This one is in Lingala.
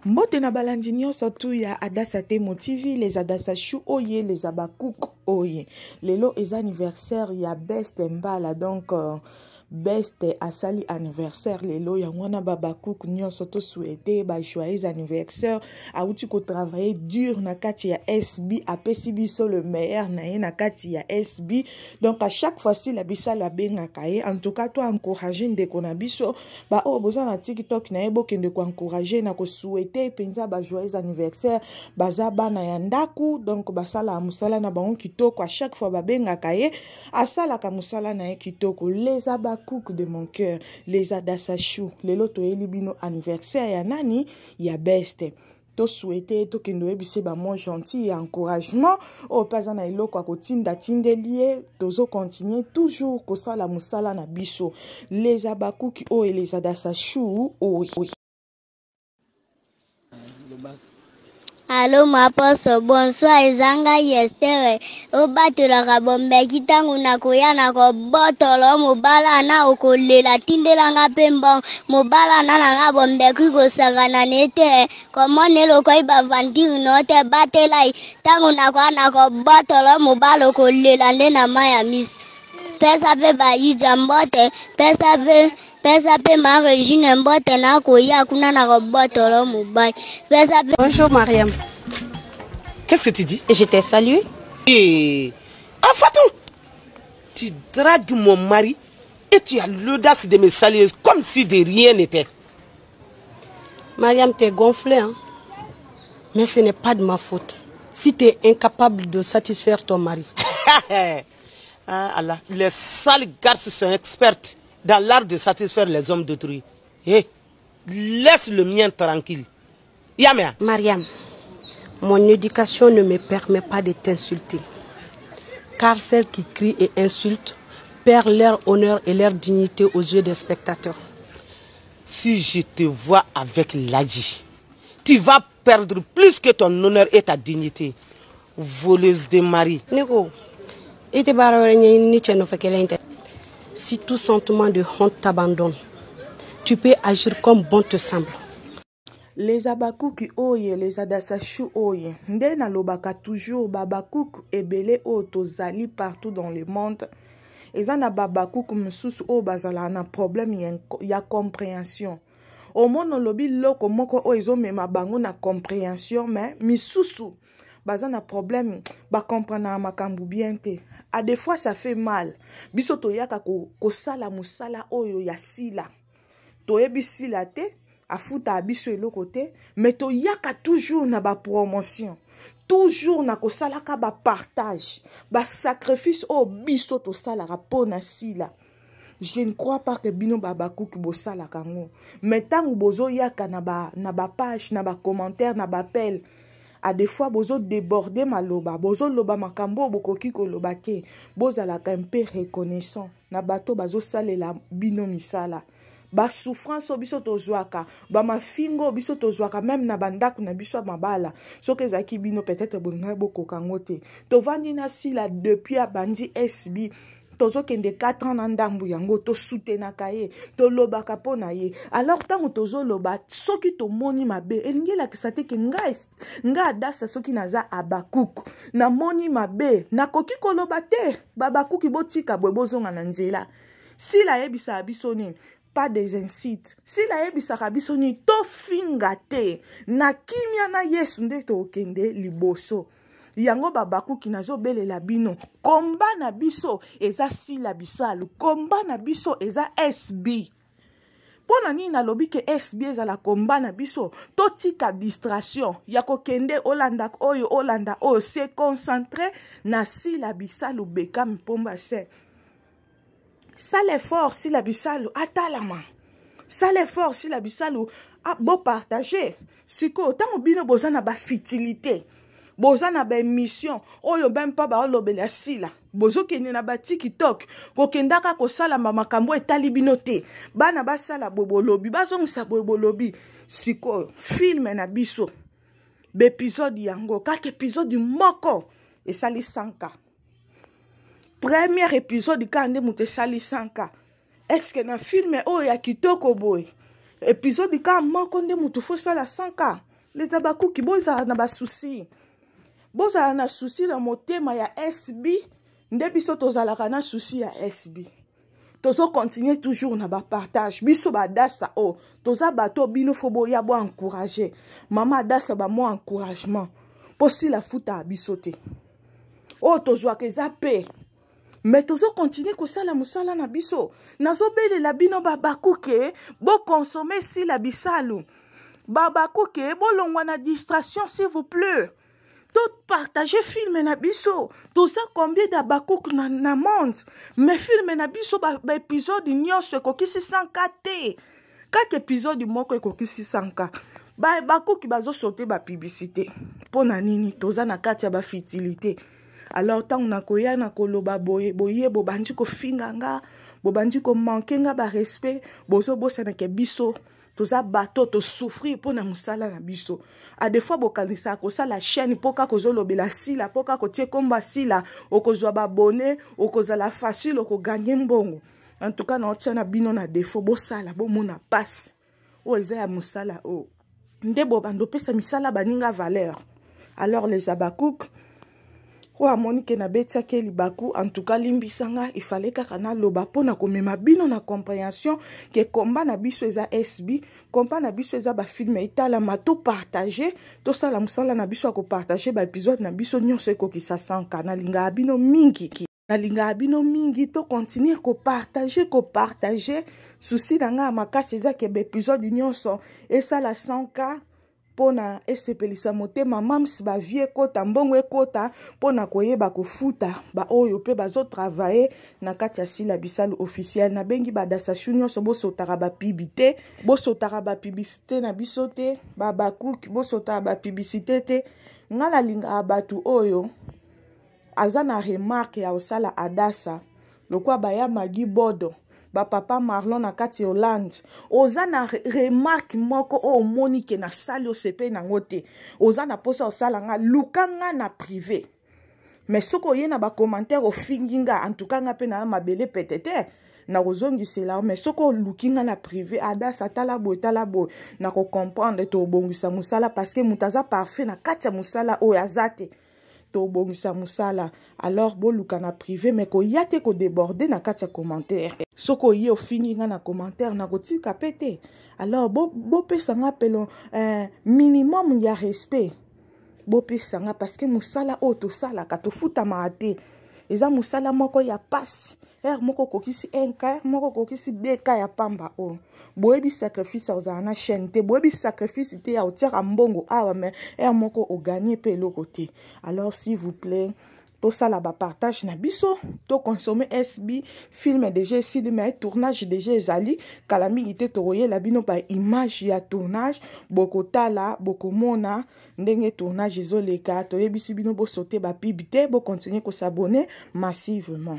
Mbote na balandi nyonso tu ya Adassa Temo TV, les Adassa Chou oye, les Abakouk oye. Lelo eza anniversaire ya Best Mbala, donc euh, Best asali anniversaire lelo yango wana babakouk nyonso to souhaite ba joyeux anniversaire. Awuti ko travailler dur na kati ya SB, apesi biso le meilleur na ye na kati ya SB. Donc à chaque fois si la bisalo abengaka ye, en tout cas to encourager ndeko na biso baoyo boza na tiktok na ye bokende koencourage na kosouhaite mpenza ba joyeux anniversaire. Baza bana ya ndaku, donc basalaka mosala na bango kitoko. A chaque fois babengaka ye, asalaka mosala na ye kitoko. Les Abakouk de mon cœur, les Adasachou, lelo toyeli bino anniversaire ya nani? Ya Best. Tosouhaite, tokende oyebise bamo gentil ya encouragement oyo mpe aza na eloko ya kotinda tindeli ye. Tozocontinue toujours kosala mosala na biso, les Abakuki oyo, les Adasachou oyo. Alo maposo, bonsoir, eza ngai Estere. Obatelaka bombeki ntango nakoya na kobotolo mobala na okolela, tindelanga mpe mbongo mobala na nanga bombeki kosangana nete komona elokoi bavantire no te batelai ntango nakoya na kobotolo mobala okolela nde na mai ya miso. Pesa mpe bayija mbote, pesa mpe pesa mpe ma Regine mbote, nakoya kuna na kobotolo mobali pesa mpe. Bonjour Mariam. Qu'est-ce que tu dis? Je t'ai salué. Et... Ah Fatou, tu dragues mon mari et tu as l'audace de me saluer comme si de rien n'était. Mariam, t'es gonflée, hein? Mais ce n'est pas de ma faute si tu es incapable de satisfaire ton mari. Ah Allah, les sales garces sont expertes dans l'art de satisfaire les hommes d'autrui. Hé, laisse le mien tranquille. Yamea. Mariam, mon éducation ne me permet pas de t'insulter. Car celles qui crient et insultent perdent leur honneur et leur dignité aux yeux des spectateurs. Si je te vois avec Ladji, tu vas perdre plus que ton honneur et ta dignité. Voleuse de mari. Nico, i tɛ baara wɛrɛ ɲɛɲini ni cɛ nɔfɛ kɛlɛ in tɛ. Si tout sentiment de honte t'abandonne, tu peux agir comme bon te semble. Les Abakuki oye, les Adasachou oye. Nde nalobaka toujours babakuku ebele oyo tozali partout dans le monde. Eza na babakuku mosusu oyo bazalaka na problème ya compréhension. Omona olobi loko moko oyo ezomema bango na compréhension, mais misusu baza na problème bacomprendre makambo bien te. A des fois ça fait mal. Biso toyaka kosala mosala oyo ya sila. Toyebi sila te, afuta biso eloko te, mais toyaka toujours na ba promotion, toujours na kosalaka ba partage, ba sacrifice oyo biso tosalaka mpo na sila. Je ne crois pas que bino babakuki bosalaka yango. Mais ntango bozoyaka na ba page, na ba commentaire, na ba appel, a des fois bozo déborder maloba, bozoloba makambo oyo bokoki koloba te. Bozalaka un peu reconnaissant na bato bazosalela bino misala. Ba souffrance oyo biso tozwaka, ba mafingo oyo biso tozwaka même na bandako na biso ya mabala, soki ezalaki bino peut-être bolingai bokoka yango te. Tovandi na sila depuis abandi SB, tozokende 4 ans na ndambu yango, tosutenaka ye, tolobaka mpo na ye. Alors ntango tozoloba, soki tomoni mabe, elingi elakisa te ke ngai Adasa soki naza Abakuku namoni mabe nakoki koloba te. Babakuki botika boye, bozonga na nzela. Sila ayebisaka biso nini? Pas des insultes. Sila ayebisaka biso nini? Tofinga te, na kimia na Yesu nde tokende liboso. Yango babakuki nazobelela bino, komba na biso eza sila bisalu, komba na biso eza SB. Mpo na nini nalobi ke SB ezala komba na biso? Totika distraction ya kokende olanda oyo olanda oyo, se concentre na sila bisalu Bekam Mpomba se. Sala effort sila bisalu atalama, sala effort sila bisalu bopartage. Sikoyo ntango bino boza na bafitilité, boza na baémission oyo meme mpa baolobela sila, bozokende na batiktok, kokendaka kosalama makambo etali bino te. Bana basala boye bolobi, bazongisa boye bolobi. Sikoyo filme na biso baepisode yango kaka episode moko esali 100K. Premier épisode kaka nde moto esali 100K. Est-ce que na filme oyo ya kitoko boye, épisode kaka moko nde moto fo esala 100K? Les abakuki, bozala na basusi, bozala na susi na motema ya SB. Nde biso tozalaka na susi ya SB, tozokontinue toujours na bapartage. Biso badasa oyo toza bato, bino fo boya boencourage mama Adasa, bamwa encouragement mpo sila futa ya biso te. Oyo tozwaka eza pe, me tozokontinue kosala mosala na biso. Nazobelela bino babakuke, bokonsome Sila Bisalu. Babakuke, bolongwa na distraction, s'il vous plaît. Topartage film na biso. Toza combien d'abakuku na monde? Mais film na biso, baépisode ba nyonso ekokisi 100K te, kaka épisode moko ekokisi 100K. Bakuki bazosote bapublicité mpo na nini? Toza na kati ya bafutilité. Alors ntango nakoya na koloba boye, boye bobandi kofinga nga, bobandi komanke nga barespect. Bozobosanake biso toza bato tosouffrir mpo na mosala na biso. A des fois bokanisaka kosala chaîne mpo kaka ozolobela Sila, mpo kaka otie kombo ya Sila, okozwa babone, okozala facile, okoganye mbongo. En tout cas, naotia na bino na défaut. Bosala, bomona pasi oyo eza ya mosala oyo nde bobanda opesa misala baninga valeur. Alors les abakouk, oyo amoni ke nabetiaki libaku, en tout cas limbisanga. Ifale kaka naloba mpona komema bino na compréhension ke komba na biso eza SB, komba na biso eza bafilm etalama. Topartage, tosala mosala na biso ya kopartage baépisode na biso nyonso ekokisa 100K. Nalingaka bino mingi, nalingaka bino mingi. Tokontinue kopartage, kopartage. Susi na ngai ya makasi eza ke baépisode nyonso esala 100K mpona esepelisa motema mams, bavie ekota, mbongo ekota mpona koyeba kofuta baoyo mpe bazotravaille na kati ya Sila Bisalu officiel. Nabengi badasashu nyonso, bosotaka bapibi te, bosotaka bapublicité na biso te. Babakuki, bosotaka bapublicité te. Ngai nalingaka bato oyo aza na remarque ya kosala Adasa lokwa baya Magi Bodo, bapapa Marlon na kati ya Hollande. Oza na remarque moko oyo omoni ke nasali, osepeli nango te, oza na mposa osala nga, luka nga na privé. Mais soki oye na bacommentaire, ofingi nga, en tout cas nga mpe na mabele pete te, nakozongisela. Mais soki oluki nga na privé: "Adasa, tala boye, tala boye", nakocomprendre, tobongisa mosala, parce que moto aza parfait na kati ya mosala oyo aza te. Tobongisa mosala. Alors boluka na privé, mais koya te kodéborde na kati ya commentaire. Soki oye ofingi nga na commentaire, nakotika mpe te. Alors bopesa nga pelo minimum ya respect, bopesa nga, parce que mosala oyo tosalaka, tofutamaka te. Eza mosala moko ya pasi. Heure moko okokisi 1K, heure moko okokisi 2K ya pamba. Oyo boyebi sacrifice ya kozala na chaîne te, boyebi sacrifice te ya otiaka mbongo awa, mais heure moko oganye mpe eloko te. Alors s'il vous plaît, tosala bapartage na biso, tokonsome SB. Film déjà esili, mais tournage déjà ezali. Kala mingi te tokoyela bino baimage ya tournage, bokotala, bokomona ndenge tournage ezoleka. Toyebisi bino, bosote bapibi te, bokontinue kosabone massivement.